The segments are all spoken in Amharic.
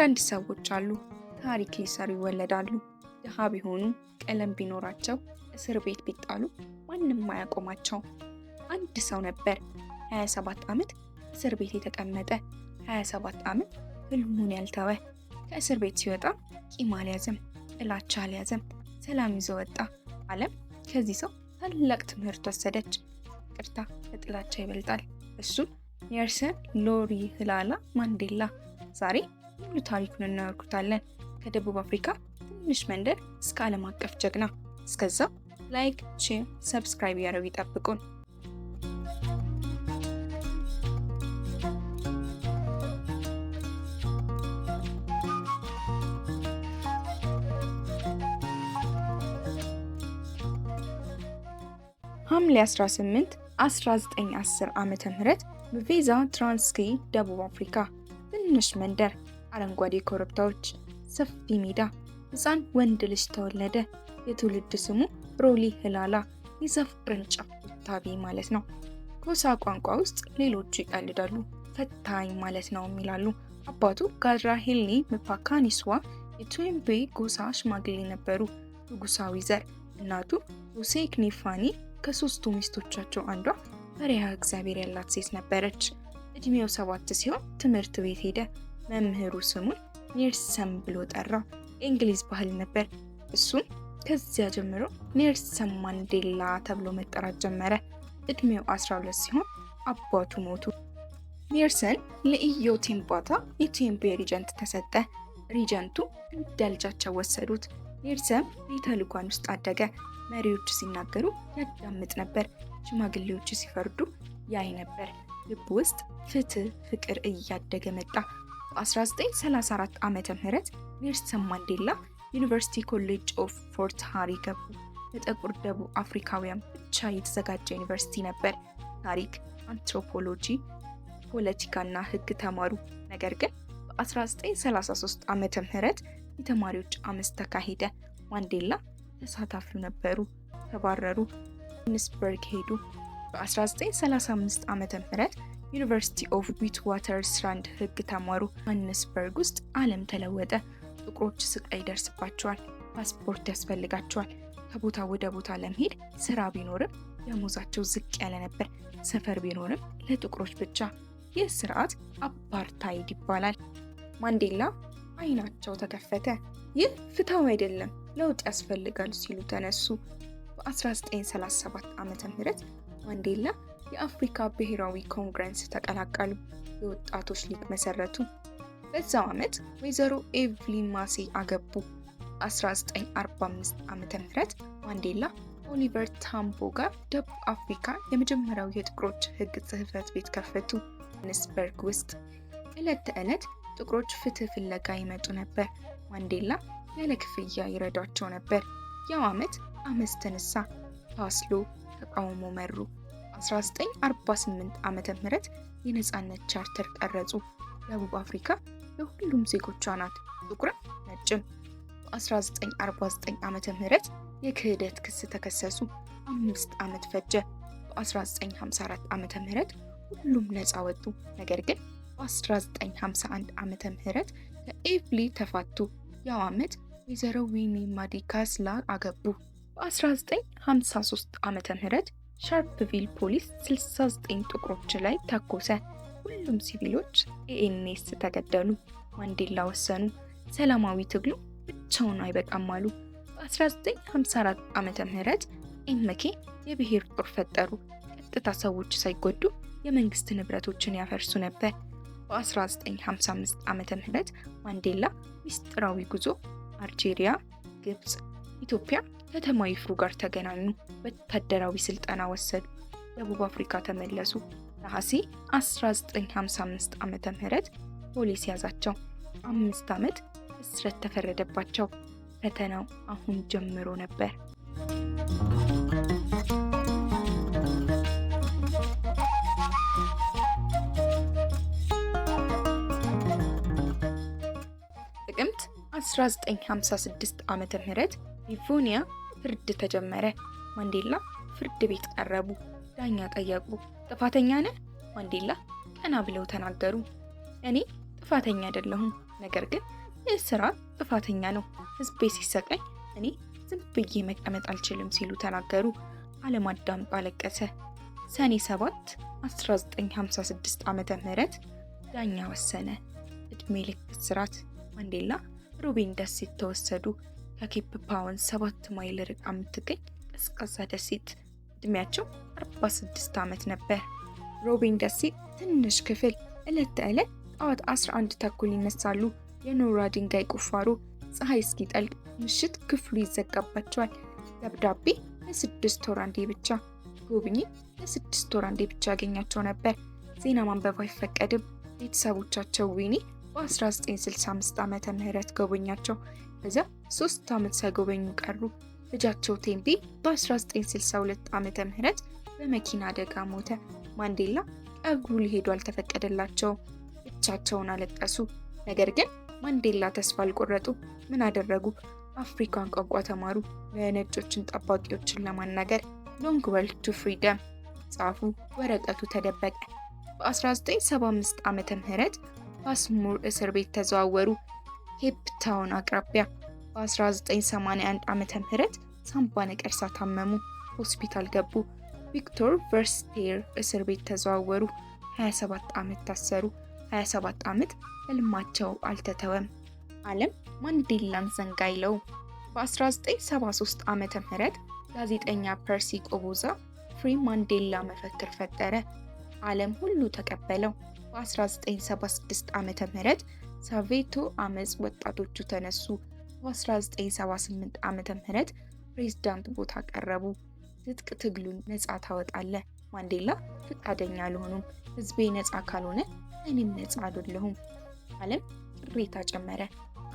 አንዳንድ ሰዎች አሉ፣ ታሪክ ሊሰሩ ይወለዳሉ። ድሃ ቢሆኑ፣ ቀለም ቢኖራቸው፣ እስር ቤት ቢጣሉ ማንም አያቆማቸው። አንድ ሰው ነበር 27 ዓመት እስር ቤት የተቀመጠ፣ 27 ዓመት ህልሙን ያልተወ። ከእስር ቤት ሲወጣ ቂም አልያዘም፣ ጥላቻ አልያዘም፣ ሰላም ይዞ ወጣ። ዓለም ከዚህ ሰው ታላቅ ትምህርት ወሰደች። ይቅርታ ከጥላቻ ይበልጣል። እሱም ኔልሰን ሮሊህላላ ማንዴላ። ዛሬ ሙሉ ታሪኩን እናወርኩታለን። ከደቡብ አፍሪካ ትንሽ መንደር እስከ ዓለም አቀፍ ጀግና። እስከዛው like፣ share፣ subscribe ያደረጉ ይጠብቁን። ሐምሌ 18 1910 ዓመተ ምህረት በቬዛ ትራንስኬ ደቡብ አፍሪካ ትንሽ መንደር፣ አረንጓዴ ኮረብታዎች፣ ሰፊ ሜዳ፣ ሕፃን ወንድ ልጅ ተወለደ። የትውልድ ስሙ ሮሊህላላ፣ የዛፍ ቅርንጫፍ ታቢ ማለት ነው። ኮሳ ቋንቋ ውስጥ ሌሎቹ ይቀልዳሉ፣ ፈታኝ ማለት ነው ይላሉ። አባቱ ጋድራሄልኒ ምፓካኒስዋ የቱዌምቤ ጎሳ ሽማግሌ ነበሩ፣ ንጉሳዊ ዘር። እናቱ ዮሴክኒፋኒ ከሶስቱ ሚስቶቻቸው አንዷ ፈሪሃ እግዚአብሔር ያላት ሴት ነበረች። እድሜው 7 ሲሆን ትምህርት ቤት ሄደ። መምህሩ ስሙን ኔልሰን ብሎ ጠራው። የእንግሊዝ ባህል ነበር። እሱም ከዚያ ጀምሮ ኔልሰን ማንዴላ ተብሎ መጠራት ጀመረ። እድሜው 12 ሲሆን አባቱ ሞቱ። ኔልሰን ለኢዮ ቴምባታ የቴምቤ regent ተሰጠ። regent ኡ እንደ ልጃቸው ወሰዱት። ኔልሰን ቤተ ልጓን ውስጥ አደገ። መሪዎች ሲናገሩ ያዳምጥ ነበር። ሽማግሌዎች ሲፈርዱ ያይ ነበር። ልብ ውስጥ ፍትህ፣ ፍቅር እያደገ መጣ። በ1934 ዓመተ ምህረት ኔልሰን ማንዴላ University College of ፎርት ሃሪ ገቡ። ለጥቁር ደቡብ አፍሪካውያን ብቻ የተዘጋጀ ዩኒቨርሲቲ ነበር። ታሪክ፣ አንትሮፖሎጂ፣ ፖለቲካና ሕግ ተማሩ። ነገር ግን በ1933 ዓመተ ምህረት የተማሪዎች አመፅ ተካሄደ። ማንዴላ ተሳታፊው ነበሩ። ተባረሩ። ጆሃንስበርግ ሄዱ። በ1935 ዓመተ ምህረት University of ዊትዋተርስራንድ ሕግ ተማሩ። ጆሃንስበርግ ውስጥ ዓለም ተለወጠ። ጥቁሮች ስቃይ ይደርስባቸዋል። ፓስፖርት ያስፈልጋቸዋል። ከቦታ ወደ ቦታ ለመሄድ ስራ ቢኖርም ደሞዛቸው ዝቅ ያለ ነበር። ሰፈር ቢኖርም ለጥቁሮች ብቻ። ይህ ስርዓት አፓርታይድ ይባላል። ማንዴላ አይናቸው ተከፈተ። ይህ ፍትሃዊ አይደለም፣ ለውጥ ያስፈልጋል ሲሉ ተነሱ። በ1937 ዓመተ ምህረት ማንዴላ የአፍሪካ ብሔራዊ ኮንግረስ ተቀላቀሉ። የወጣቶች ሊግ መሰረቱ። በዛው ዓመት ወይዘሮ ኤቭሊን ማሴ አገቡ። 1945 ዓመተ ምህረት ማንዴላ ኦሊቨር ታምቦ ጋር ደቡብ አፍሪካ የመጀመሪያው የጥቁሮች ሕግ ጽሕፈት ቤት ከፈቱ። ጆሃንስበርግ ውስጥ ዕለት ተዕለት ጥቁሮች ፍትህ ፍለጋ ይመጡ ነበር። ማንዴላ ያለ ክፍያ ይረዷቸው ነበር። ያው ዓመት አመፅ ተነሳ። ታስሎ ተቃውሞ መሩ። 1948 ዓመተ ምህረት የነጻነት ቻርተር ቀረጹ። ደቡብ አፍሪካ ለሁሉም ዜጎቿ ናት፣ ጥቁርም ነጭም። በ1949 ዓመተ ምህረት የክህደት ክስ ተከሰሱ። 5 ዓመት ፈጀ። በ1954 ዓመተ ምህረት ሁሉም ነፃ ወጡ። ነገር ግን በ1951 ዓመተ ምህረት ከኤቭሊ ተፋቱ። ያው ዓመት ወይዘሮ ዊኒ ማዲካስላ አገቡ። በ1953 ዓመተ ምህረት ሻርፕቪል ፖሊስ 69 ጥቁሮች ላይ ተኮሰ። ሁሉም ሲቪሎች ኤኤንኤስ ተገደሉ። ማንዴላ ወሰኑ፣ ሰላማዊ ትግሉ ብቻውን አይበቃም አሉ። በ1954 ዓመተ ምህረት ኤምኬ የብሔር ጦር ፈጠሩ። ቀጥታ ሰዎች ሳይጎዱ የመንግስት ንብረቶችን ያፈርሱ ነበር። በ1955 ዓመተ ምህረት ማንዴላ ሚስጥራዊ ጉዞ አልጄሪያ፣ ግብፅ፣ ኢትዮጵያ ከተማ ይፍሩ ጋር ተገናኙ። ወታደራዊ ስልጠና ወሰዱ። ደቡብ አፍሪካ ተመለሱ። ነሐሴ 1955 ዓመተ ምህረት ፖሊስ ያዛቸው። 5 ዓመት እስረት ተፈረደባቸው። ፈተናው አሁን ጀምሮ ነበር። ጥቅምት 1956 ዓመተ ምህረት ሪቮኒያ ፍርድ ተጀመረ። ማንዴላ ፍርድ ቤት ቀረቡ። ዳኛ ጠየቁ፣ ጥፋተኛ ነህ? ማንዴላ ቀና ብለው ተናገሩ። እኔ ጥፋተኛ አይደለሁም፣ ነገር ግን ይህ ስርዓት ጥፋተኛ ነው። ህዝቤ ሲሰቃይ እኔ ዝም ብዬ መቀመጥ አልችልም ሲሉ ተናገሩ። ዓለም አዳምጦ አለቀሰ። ሰኔ 7 1956 ዓመተ ምህረት ዳኛ ወሰነ። እድሜ ልክ እስራት። ማንዴላ ሮቤን ደሴት ተወሰዱ። ከኬፕ ታውን 7 ማይል ርቃ የምትገኝ ቀዝቃዛ ደሴት። እድሜያቸው 46 ዓመት ነበር። ሮቤን ደሴት ትንሽ ክፍል። ዕለት ተዕለት ጠዋት 11:30 ይነሳሉ። የኖራ ድንጋይ ቁፋሮ፣ ፀሐይ እስኪጠልቅ ምሽት ክፍሉ ይዘጋባቸዋል። ደብዳቤ ለ6 ወር አንዴ ብቻ፣ ጎብኚ ለ6 ወር አንዴ ብቻ ያገኛቸው ነበር። ዜና ማንበብ አይፈቀድም። ቤተሰቦቻቸው ዊኒ በ1965 ዓመተ ምህረት ጎበኛቸው። ከዚያ 3 ዓመት ሳይጎበኙ ቀሩ። ልጃቸው ቴምቢ በ1962 ዓመተ ምህረት በመኪና አደጋ ሞተ። ማንዴላ ቀብሩ ሊሄዱ አልተፈቀደላቸውም። ብቻቸውን አለቀሱ። ነገር ግን ማንዴላ ተስፋ አልቆረጡ። ምን አደረጉ? አፍሪካን ቋንቋ ተማሩ። የነጮችን ጠባቂዎችን ለማናገር "Long Walk to Freedom" ጻፉ። ወረቀቱ ተደበቀ። በ1975 ዓመተ ምህረት ፖስሙር እስር ቤት ተዘዋወሩ፣ ኬፕ ታውን አቅራቢያ። በ1981 ዓመተ ምህረት ሳምባ ነቀርሳ ታመሙ፣ ሆስፒታል ገቡ። ቪክቶር ቨርስቴር እስር ቤት ተዘዋወሩ። 27 ዓመት ታሰሩ። 27 ዓመት ህልማቸው አልተተወም። ዓለም ማንዴላን ዘንጋ አይለውም። በ1973 ዓመተ ምህረት ጋዜጠኛ ፐርሲ ቆቦዛ "Free Mandela" መፈክር ፈጠረ። ዓለም ሁሉ ተቀበለው። በ1976 ዓመተ ምህረት ሶቬቶ አመፅ ወጣቶቹ ተነሱ። በ1978 ዓመተ ምህረት ፕሬዝዳንት ቦታ ቀረቡ። ትጥቅ ትግሉን ነፃ ታወጣለህ። ማንዴላ ፈቃደኛ አልሆኑም። ህዝቤ ነፃ ካልሆነ እኔም ነፃ አይደለሁም። ዓለም ቅሬታ ጨመረ።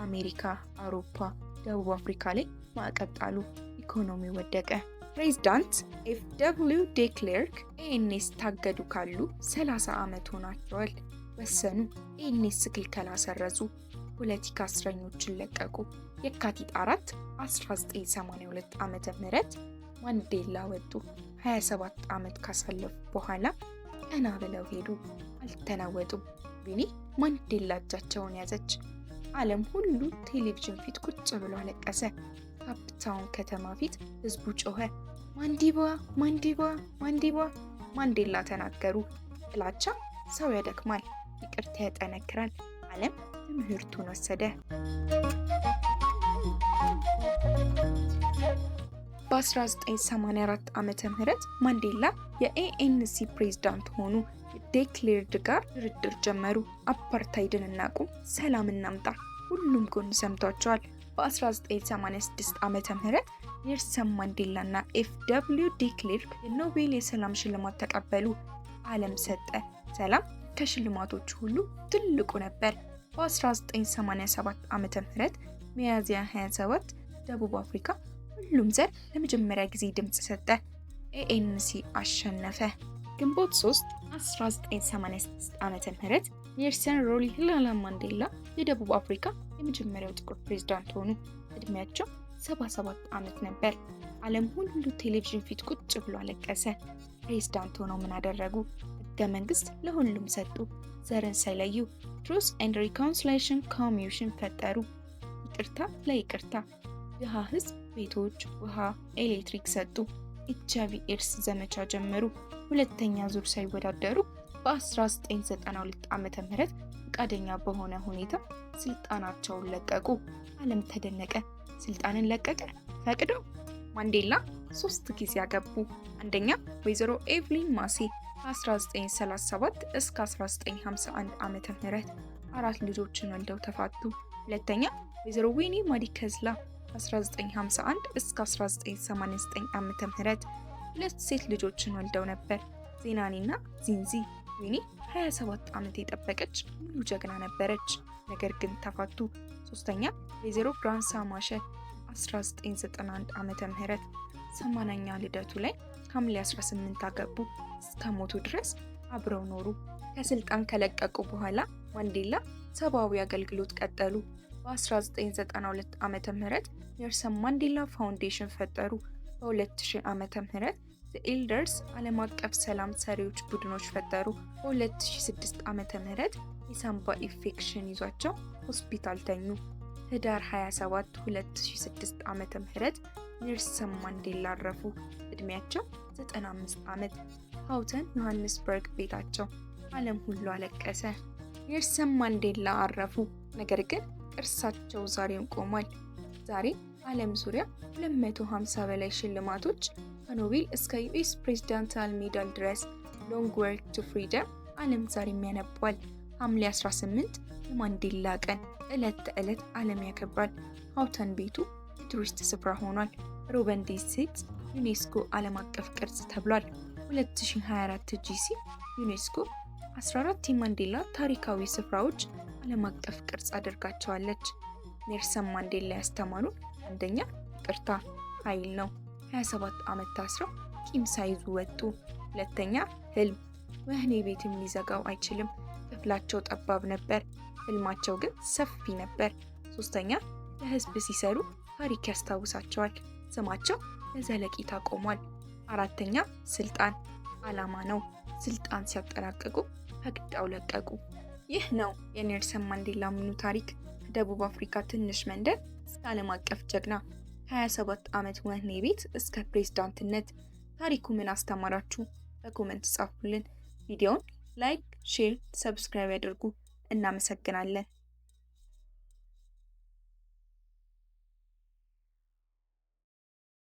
አሜሪካ፣ አውሮፓ፣ ደቡብ አፍሪካ ላይ ማዕቀብ ጣሉ። ኢኮኖሚ ወደቀ። ፕሬዝዳንት ኤፍ ደብሊው ዴክሌርክ ኤኤንሲ ታገዱ ካሉ 30 ዓመት ሆናቸዋል። ወሰኑ። ኤኤንሲ ክልከላ ሰረዙ። ፖለቲካ እስረኞችን ለቀቁ። የካቲት 4 1982 ዓመተ ምህረት ማንዴላ ወጡ። 27 ዓመት ካሳለፉ በኋላ ቀና ብለው ሄዱ። አልተናወጡም። ዊኒ ማንዴላ እጃቸውን ያዘች። ዓለም ሁሉ ቴሌቪዥን ፊት ቁጭ ብሎ አለቀሰ። ካፕታውን ከተማ ፊት ህዝቡ ጮኸ። ማንዲባ፣ ማንዲባ፣ ማንዲባ። ማንዴላ ተናገሩ። ጥላቻ ሰው ያደክማል፣ ይቅርታ ያጠነክራል። ዓለም ትምህርቱን ወሰደ። በ1984 ዓመተ ምህረት ማንዴላ የኤኤንሲ ፕሬዝዳንት ሆኑ። ዴክሌርድ ጋር ድርድር ጀመሩ። አፓርታይድን እናቁም፣ ሰላም እናምጣ። ሁሉም ጎን ሰምቷቸዋል። በ1986 ዓመተ ምህረት ኔልሰን ማንዴላ እና ኤፍ ደብሊው ዴክሌርክ የኖቤል የሰላም ሽልማት ተቀበሉ። ዓለም ሰጠ። ሰላም ከሽልማቶቹ ሁሉ ትልቁ ነበር። በ1987 ዓመተ ምህረት ሚያዝያ 27 ደቡብ አፍሪካ ሁሉም ዘር ለመጀመሪያ ጊዜ ድምፅ ሰጠ። ኤኤንሲ አሸነፈ። ግንቦት 3 1986 ዓመተ ምህረት ኔልሰን ሮሊህላላ ማንዴላ የደቡብ አፍሪካ የመጀመሪያው ጥቁር ፕሬዝዳንት ሆኑ። እድሜያቸው 77 ዓመት ነበር። ዓለም ሁሉ ቴሌቪዥን ፊት ቁጭ ብሎ አለቀሰ። ፕሬዝዳንት ሆነው ምን አደረጉ? ህገ መንግስት ለሁሉም ሰጡ። ዘርን ሳይለዩ Truth and Reconciliation Commission ፈጠሩ። ይቅርታ ለይቅርታ ድሃ ህዝብ ቤቶች፣ ውሃ፣ ኤሌክትሪክ ሰጡ። ኤችአይቪ ኤድስ ዘመቻ ጀመሩ። ሁለተኛ ዙር ሳይወዳደሩ በ1992 ዓመተ ምህረት ፈቃደኛ በሆነ ሁኔታ ስልጣናቸውን ለቀቁ። ዓለም ተደነቀ። ስልጣንን ለቀቀ ፈቅደው። ማንዴላ ሶስት ጊዜ አገቡ። አንደኛ ወይዘሮ ኤቭሊን ማሴ ከ1937 እስከ 1951 ዓመተ ምህረት አራት ልጆችን ወልደው ተፋቱ። ሁለተኛ ወይዘሮ ዊኒ ማዲከዝላ 1951 እስከ 1989 ዓመተ ምህረት ሁለት ሴት ልጆችን ወልደው ነበር፣ ዜናኒና ዚንዚ። ዊኒ 27 ዓመት የጠበቀች ሙሉ ጀግና ነበረች። ነገር ግን ተፋቱ። ሶስተኛ ወይዘሮ ግራንሳ ማሸ 1991 ዓመተ ምህረት 80ኛ ልደቱ ላይ ሐምሌ 18 አገቡ። እስከ ሞቱ ድረስ አብረው ኖሩ። ከስልጣን ከለቀቁ በኋላ ማንዴላ ሰብአዊ አገልግሎት ቀጠሉ። በ1992 ዓመተ ምህረት ኔልሰን ማንዴላ ፋውንዴሽን ፈጠሩ። በ2000 ዓመተ ምህረት The Elders ዓለም አቀፍ ሰላም ሰሪዎች ቡድኖች ፈጠሩ። በ2006 ዓመተ ምህረት የሳምባ ኢንፌክሽን ይዟቸው ሆስፒታል ተኙ። ህዳር 27 2006 ዓመተ ምህረት ኔልሰን ማንዴላ አረፉ። ዕድሜያቸው 95 ዓመት። ሃውተን ዮሐንስበርግ ቤታቸው። ዓለም ሁሉ አለቀሰ። ኔልሰን ማንዴላ አረፉ። ነገር ግን ቅርሳቸው ዛሬም ቆሟል። ዛሬ ዓለም ዙሪያ 250 በላይ ሽልማቶች ከኖቤል እስከ US Presidential Medal ድረስ። Long Walk to Freedom ዓለም ዛሬም ያነቧል። ሐምሌ 18 የማንዴላ ቀን ዕለት ተዕለት ዓለም ያከብራል። ሃውተን ቤቱ የቱሪስት ስፍራ ሆኗል። ሮበን ዴሴት ዩኔስኮ ዓለም አቀፍ ቅርስ ተብሏል። 2024 GC ዩኔስኮ 14 የማንዴላ ታሪካዊ ስፍራዎች ዓለም አቀፍ ቅርስ አድርጋቸዋለች። ኔልሰን ማንዴላ ያስተማሩን፣ አንደኛ፣ ይቅርታ ኃይል ነው። 27 ዓመት ታስረው ቂም ሳይዙ ወጡ። ሁለተኛ፣ ህልም ወህኒ ቤትም ሊዘጋው አይችልም። ክፍላቸው ጠባብ ነበር፣ ህልማቸው ግን ሰፊ ነበር። ሶስተኛ፣ ለህዝብ ሲሰሩ ታሪክ ያስታውሳቸዋል። ስማቸው ለዘለቂታ ቆሟል። አራተኛ፣ ስልጣን ዓላማ ነው። ስልጣን ሲያጠናቅቁ ፈቅደው ለቀቁ። ይህ ነው የኔልሰን ማንዴላ ሙሉ ታሪክ። ከደቡብ አፍሪካ ትንሽ መንደር እስከ ዓለም አቀፍ ጀግና፣ ከ27 ዓመት ወህኒ ቤት እስከ ፕሬዝዳንትነት። ታሪኩ ምን አስተማራችሁ? በ comment ጻፉልን። ቪዲዮውን like፣ share፣ subscribe ያድርጉ። እናመሰግናለን።